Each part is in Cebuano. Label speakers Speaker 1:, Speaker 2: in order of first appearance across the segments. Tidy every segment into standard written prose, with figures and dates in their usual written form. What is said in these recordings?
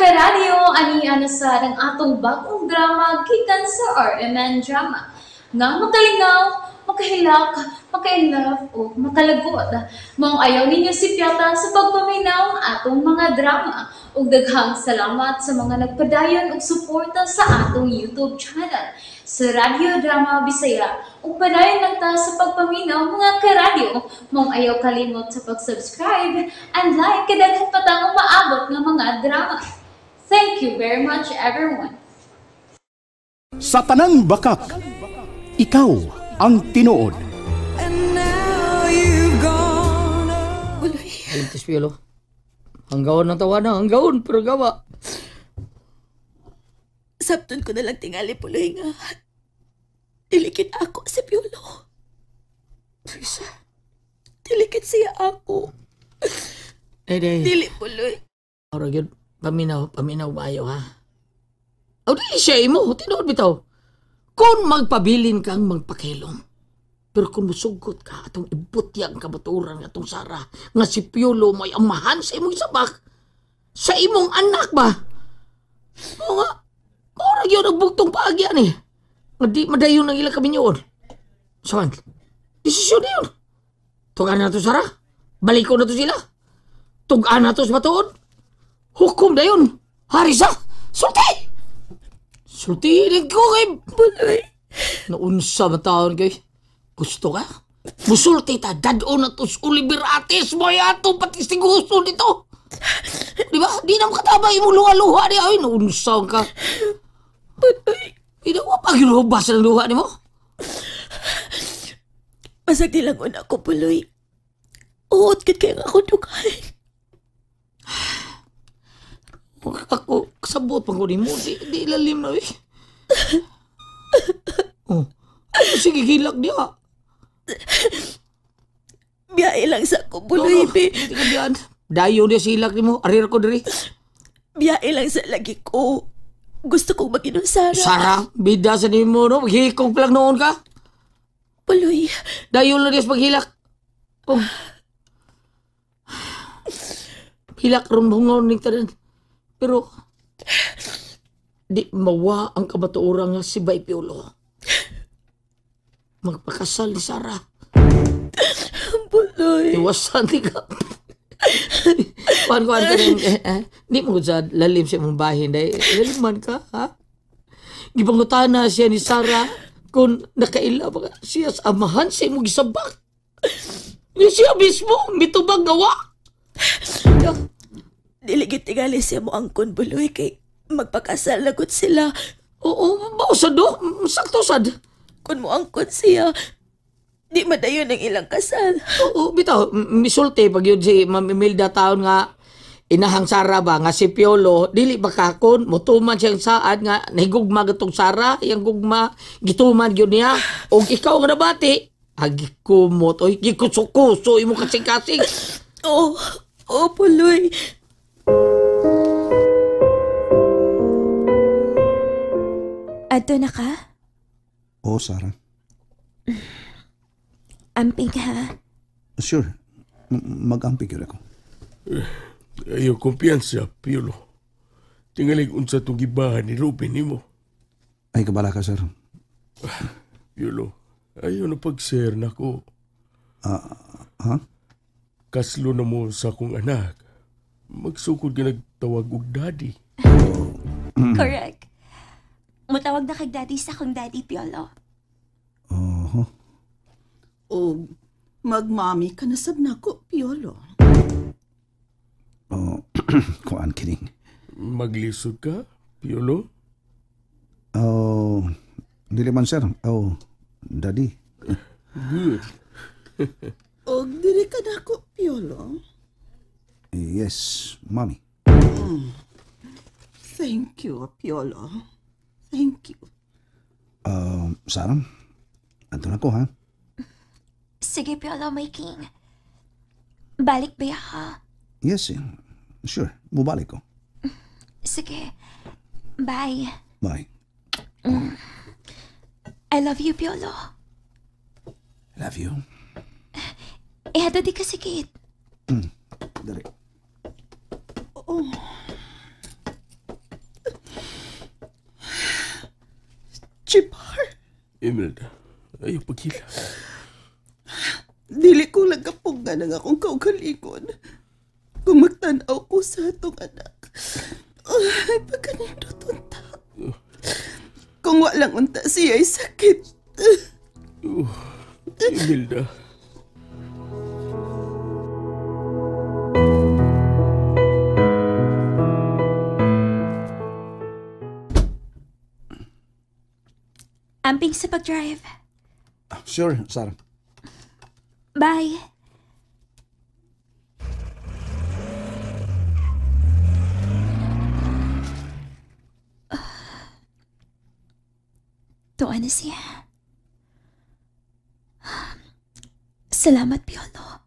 Speaker 1: Karadyo, ani na sad ang atong bagong drama gikan sa RMN Drama nga makalingaw, makahilak, maka-inlove o makalagot. Maong ayaw ninyo sipyata sa pagpaminaw atong mga drama. Ug daghang salamat sa mga nagpadayon og suporta sa atong YouTube channel sa Radyo Drama Bisaya. Ug padayon lang ta sa pagpaminaw, mga karadyo. Maong ayaw kalimot sa pag-subscribe and like kay daghan pa tang umaabot nga mga drama. Thank you very much, everyone.
Speaker 2: Sa tanang bakak, ikaw ang tinuod.
Speaker 3: Alintis Piolo. Hanggaon ng tawa na, hanggaon, pero gawa.
Speaker 4: Sabton ko na lang tingali, Puloy, nga dilikit ako si Piolo.
Speaker 3: Teresa.
Speaker 4: Dilikit siya ako.
Speaker 3: Day, day.
Speaker 4: Dili, Puloy.
Speaker 3: Ora gyud, paminaw, paminaw maayo ha. Aw, dili siya imo, tinuod bitaw. Kung magpabilin kang magpakilom, pero kung musugot ka, atong ibutyag kabaturan atong Sara, nga si Piolo may amahan sa imong sabak, sa imong anak ba? Oo nga, ora gyud ang bugtong paagyan eh. Nga di madayon ang ilang kaminyoon. Saan? Desisyon na yun. Tugaan na to, Sara. Baliko na to sila. Tugaan na to sa batuon. Hukom na yun. Hari sa! Sulti! Sulti ko kay
Speaker 4: Puloy.
Speaker 3: Naunsa ba taon kay? Gusto ka? Musulti ta, dad-on na to sa Oliver Atis mo yato, pati siguso nito. Di ba? Di na makatabay mo luha-luha di. Ay, naunsa ka.
Speaker 4: Puloy.
Speaker 3: Hindi wa pa ginubas ng luha ni mo.
Speaker 4: Masag nilangon ako, Puloy. Uot kit kaya nga ako dughan.
Speaker 3: Ako, kasabot pa ko ni mo. Di ilalim na eh. Oh. Sige, gilak niya.
Speaker 4: Biyahe lang sa ako, Puloy.
Speaker 3: No, no. Di ka diyan. Dayo niya silak ni mo. Arir ko diri.
Speaker 4: Biyahe lang sa lagi ko. Gusto kong mag-inom, Sara.
Speaker 3: Sara, bida sa nimo, no? Maghikog pa lang noon ka.
Speaker 4: Puloy.
Speaker 3: Dayo lang niya sa paghilak. Oh. Hilak ron bungaw ni tanan. Pero, di mawa ang kabaturan nga si Bay Piolo. Magpakasal ni Sara.
Speaker 4: Puloy.
Speaker 3: Iwasan di ka. Kuan-kuan ka rin. Di mo sa lalim sa imong bahin. Dahil lalim man ka, ha? Gipangutana siya ni Sara kung nakaila ba siya sa amahan sa imong gisabak. Ni siya mismo, mitubag gawa.
Speaker 4: Diligit tingali siya mo angkon, Buloy, kay magpakasal lagot sila.
Speaker 3: Oo, mausad do. Sakto sad.
Speaker 4: Kung mo angkon siya, di madayon ang ilang kasal.
Speaker 3: Oo, bitaw, misulti pag yun si Ma'am Imelda taon nga inahang Sara ba, nga si Piolo, dili ba kakon, mutuman siyang saad nga nahigugma gatong Sara, iyang gugma, gituman yun niya, o ikaw nga nabati, agikumot, oy, gikuso-kuso, imo kasing-kasing.
Speaker 4: Oo, oo, Puloy.
Speaker 5: Adto na ka?
Speaker 6: Oo, Sara.
Speaker 5: Amping ha?
Speaker 6: Sure. Mag-amping yun ako.
Speaker 7: Ayaw kumpiyansa, Piolo. Tingalig unsa itong gibahan ni Ruben nimo.
Speaker 6: Ay, kabala ka, sir.
Speaker 7: Piolo, ayaw na pag-share na ko.
Speaker 6: Ha?
Speaker 7: Kaslo na mo sa akong anak. Magsukod ka nagtawag og daddy.
Speaker 5: Correct. Mutawag na kag daddy sa akong daddy, Piolo.
Speaker 6: Oho.
Speaker 8: O magmami ka na sab nako, Piolo.
Speaker 6: Oh, kuan kining.
Speaker 7: Maglisod ka, Piolo?
Speaker 6: Oh, dili man, sir. Oh, daddy.
Speaker 7: Good.
Speaker 8: Og dili ka nako, Piolo.
Speaker 6: Yes, mommy.
Speaker 8: Thank you, Piolo. Thank you.
Speaker 6: Sarah, andun ako, ha?
Speaker 5: Sige, Piolo, my king. Balik ba ha?
Speaker 6: Yes, sure. Mubalik ko.
Speaker 5: Sige. Bye.
Speaker 6: Bye.
Speaker 5: I love you, Piolo.
Speaker 6: Love you.
Speaker 5: Eh, di ka sikit.
Speaker 6: Dali.
Speaker 8: Oh.
Speaker 4: Chipar.
Speaker 7: Imelda, ayaw paghila.
Speaker 8: Dili ko lang kapugnan ang akong kaugalingon. Kung magtanaw ko sa atong anak. Ay, pagkanindot unta. Kung walang unta siya ay sakit.
Speaker 7: Imelda.
Speaker 5: Amping sa pag-drive.
Speaker 6: Sure, Sarah.
Speaker 5: Bye. Tuwa na siya. Salamat, Piolo.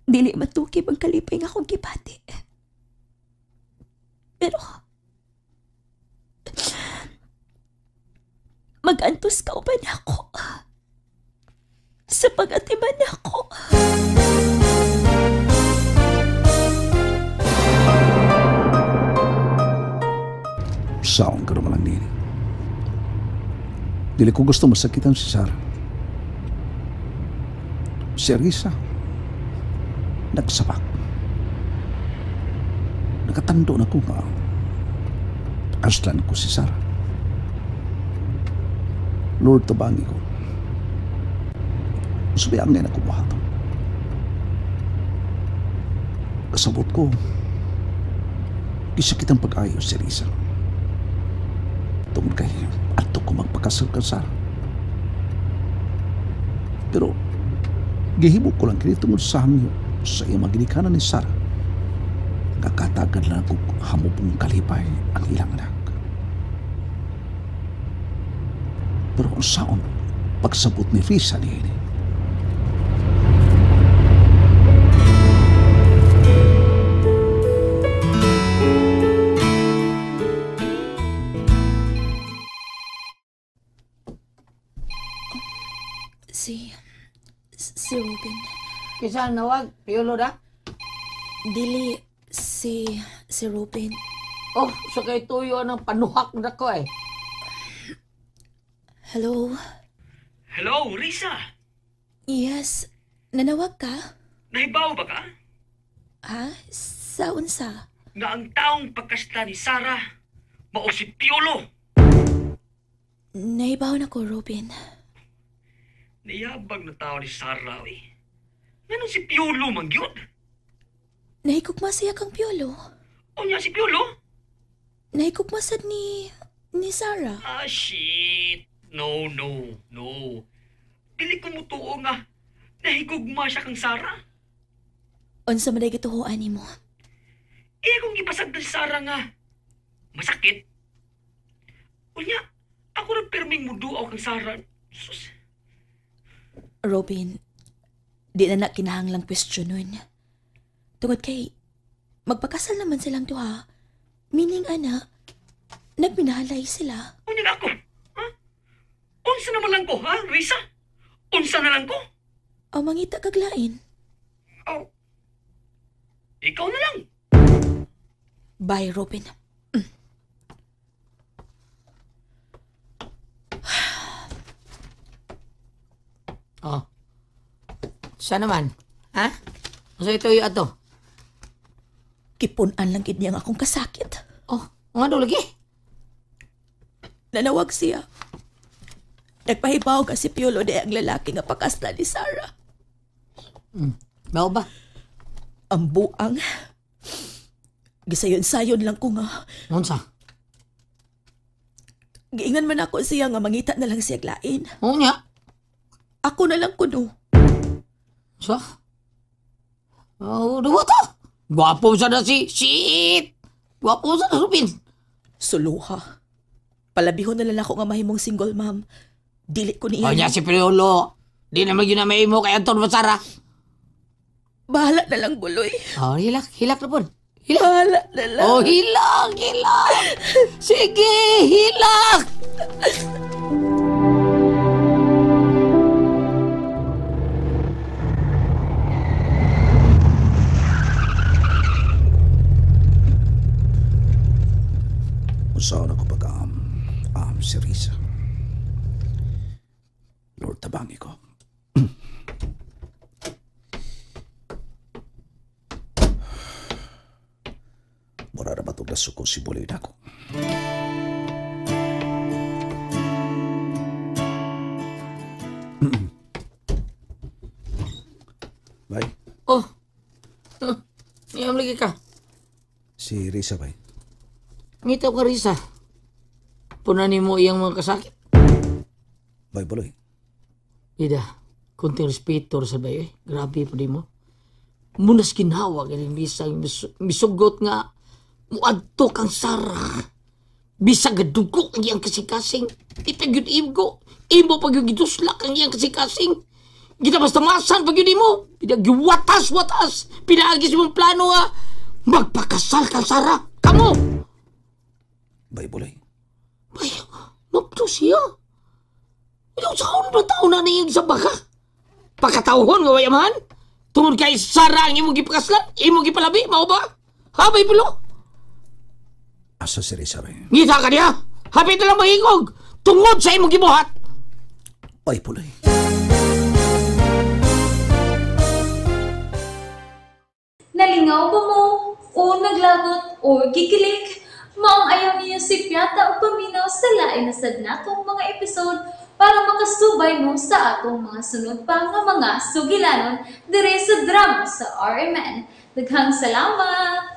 Speaker 5: Dili matukib ang kalipay nga akong gibati. Pero mag-antos ka uban ako. Sa pag-atiman ako.
Speaker 6: Saon ka naman lang nini. Dili ko gusto masakitan si Sarah. Si Risa, nagsabak. Nakatando na ko nga aslan ko si Sarah. Lord, tabangi ko. Sabihan nga na kumuhato. Kasabot ko, isakit ang pag-ayos si Risa. Tungod kay ato ko magpakasal ka, Sarah. Pero, gihimo ko lang kini tungod sa hangyo sa iyang maginikanan ni Sarah. Nakatagad lang ako hamupong kalipay ang ilang anak. Pero ang saon, pagsabot ni Risa ni ini.
Speaker 4: Si Ruben.
Speaker 3: Kisa nawag, Piolo da?
Speaker 4: Dili, si Ruben.
Speaker 3: Oh, sa kay tuyo ng panuhak na ko eh.
Speaker 4: Hello?
Speaker 9: Hello, Risa.
Speaker 4: Yes, nanawag ka?
Speaker 9: Nahibaw ba ka?
Speaker 4: Ha? Sa unsa?
Speaker 9: Nga ang taong pagkasta ni Sarah, mao si Piolo.
Speaker 4: Nahibaw na ko, Ruben.
Speaker 9: Niyabag na tao ni Sarah, eh. Nganon si Piolo man gyud?
Speaker 4: Nahigugma siya kang Piolo.
Speaker 9: Unya si Piolo?
Speaker 4: Nahigugma sad ni Sarah.
Speaker 9: Ah, shit. No. Dili ko mutuo nga nahigugma siya kang Sarah.
Speaker 4: Unsa man day gituhoan nimo?
Speaker 9: Eh, kung gipasagdan si Sarah nga masakit. Unya, ako ra perming muduaw kang Sarah. Sus.
Speaker 4: Robin, di na kinahanglang kwestiyonon. Tungod kay, magpakasal naman silang duha. Meaning, ana, nagminahalay sila.
Speaker 9: Unya ako, ha? Unsa naman lang ko, ha, Risa? Unsa na lang ko?
Speaker 4: O mangita kaglain.
Speaker 9: Oh. Ikaw na lang.
Speaker 4: Bye, Robin.
Speaker 3: Oh. Saan naman? Ha? So ito yung ato?
Speaker 4: Kipunan lang gid niya ang akong kasakit.
Speaker 3: Oh, ang ano lagi?
Speaker 4: Nanawag siya. Nagpahibaw ka si Piolo na ang lalaki nga pakasla ni Sarah.
Speaker 3: Mao ba?
Speaker 4: Ang buang. Gisayon-sayon lang ko nga.
Speaker 3: Unsa?
Speaker 4: Giingan man ako siya nga mangita na lang siya glain.
Speaker 3: Unya?
Speaker 4: Ako na lang kuno.
Speaker 3: Sa? Oh, duwa to. Gwapo sa na si shit. Gwapo sa na Rubin.
Speaker 4: Suluha. Palabihon na lang ako nga mahimong single ma'am. Dili ko niya.
Speaker 3: O niya si Piolo. Di naman yun na mahimo kay Anton Basara.
Speaker 4: Bahala na lang, Buloy.
Speaker 3: Oh, hilak. Hilak na po. Hilak.
Speaker 4: Bahala na lang.
Speaker 3: Oh, hilak. Hilak. Sige, hilak.
Speaker 6: Usaon ako pag si Si Risa. Lord, tabangi ko. Mura na ba itong nasuko si Buloy na ako? Bay?
Speaker 3: Oh. Niyam lagi ka.
Speaker 6: Si Risa, bay.
Speaker 3: Ngitaw ka, Risa. Punan mo iyang mga kasakit.
Speaker 6: Bay, Buloy.
Speaker 3: Ida, kunting respeto sa bay, eh. Grabe po di mo. Munas ginawa galing Risa, misugot nga muadto kang Sara. Bisag gadugo ang iyang kasing-kasing. Ita gyud imgo. Imo pag yung giduslak ang iyang kasing-kasing. Gita basta masan pag yun imo. Pinagiwatas-watas. Pinaagis mong plano nga. Magpakasal kang Sara. Kamo!
Speaker 6: Bay, Buloy.
Speaker 3: Bay, mapto siya. Ito sa ba tao na niyang sa baka? Pagkatauhon nga wayaman? Tungod kay Sara ang imong gipakaslan? Imong gipalabi? Mao ba? Ha, Bay Bulo?
Speaker 6: Asa si Risa, bay?
Speaker 3: Ngita ka niya! Hapit na lang mahingog! Tungod sa imong gibuhat!
Speaker 6: Bay, Buloy.
Speaker 1: Nalingaw ba mo? O naglagot o gikilig? Maong ayaw niyo si Piata o paminaw sa lain na sad natong mga episode para makasubay mo sa atong mga sunod pa nga mga sugilanon dire sa drama sa RMN. Daghang salamat!